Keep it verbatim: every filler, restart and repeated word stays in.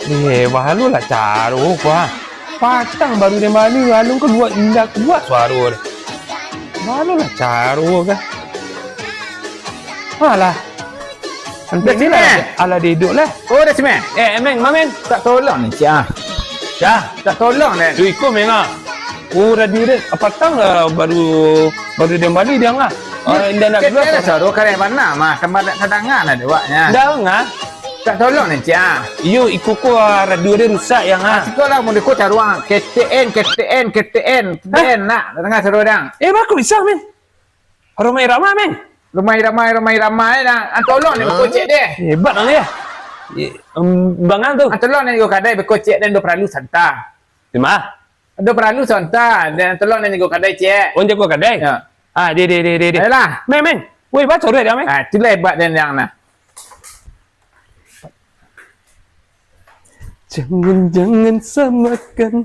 Eh, baa lo lah caro ko, ah. Patang baru den bali, alun kalua, indak kalua suaro den. Baa lo lah caro ko. Alah. Dah sini. Alah, duduk lah. Oh, dah sini. Eh, Meng, ma, Meng? Tak tolong ni, Cik, ah. Dah. Tak tolong ni. Tu iko, Meng, ah. Oh, radio den, ah, patang lah baru, baru den bali den, ah. Ah, indak nak ketek keluar lah, suaro kareh bana mah, tambah nak tadanga lah dek awaknyo. Dah, ngah. Tak tolong ni, Cik, ah. Iyo, iko ko, ah, radio den rusak, yang, ah. Siko lah, mun iko caruang, K T N, K T N, K T N, Hah? Den nak, danga suaro dang. Eh, bagus bisa, Meng. Rhoma Irama, Meng. Rhoma Irama, Rhoma Irama, eh, nah. Ah, tolong ni, Hah? Bakocek deh. Hebat, Bang, ya. Eh, em, Bang, ah, tu. Ah, tolong ni, iko kadai bakocek deh, dah paralu santa. Di ma? Ado paralu santa, den tolong den jago kadai, Cek. Oh, jago kadai? Yo. Ah, deh, deh, deh, deh, deh. Ayolah. Meng, Meng. Woi, baco deh, Meng. Ah, itulah hebat den yang nah. Jangan, jangan samakan.